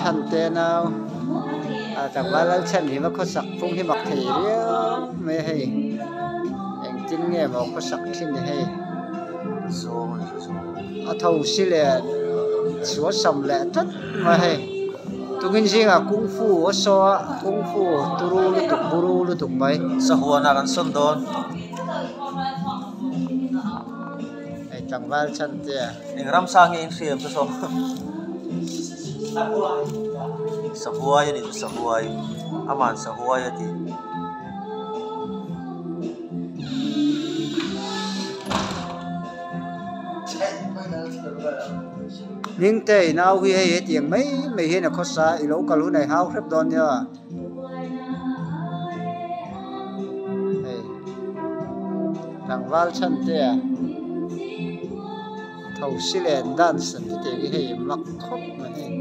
Chhan te nau ah tlangval lal chhan hi va khawsak phung hi mak thei riau mai a hei engtin nge maw khawsak thin ni hei a tho si leh sual sam leh tlat mai a hei tungin zingah kungfu a saw a kungfu turu lutuk buru lutuk mai. Sahuanah kan sawn dawn. Hei tlangval chhan te a. Eng ramsa nge in hriam chu saw. Sahuai a ni chu sahuai. Aman sahuai a ti. Hmingte i nau hi hei hetiang mai mai hian a khawsa i lo kal hun a i hau hrep dawn nia. Hei tlangval chhan te a thosi len dance an ti tih hi hei mak khawp mai hei.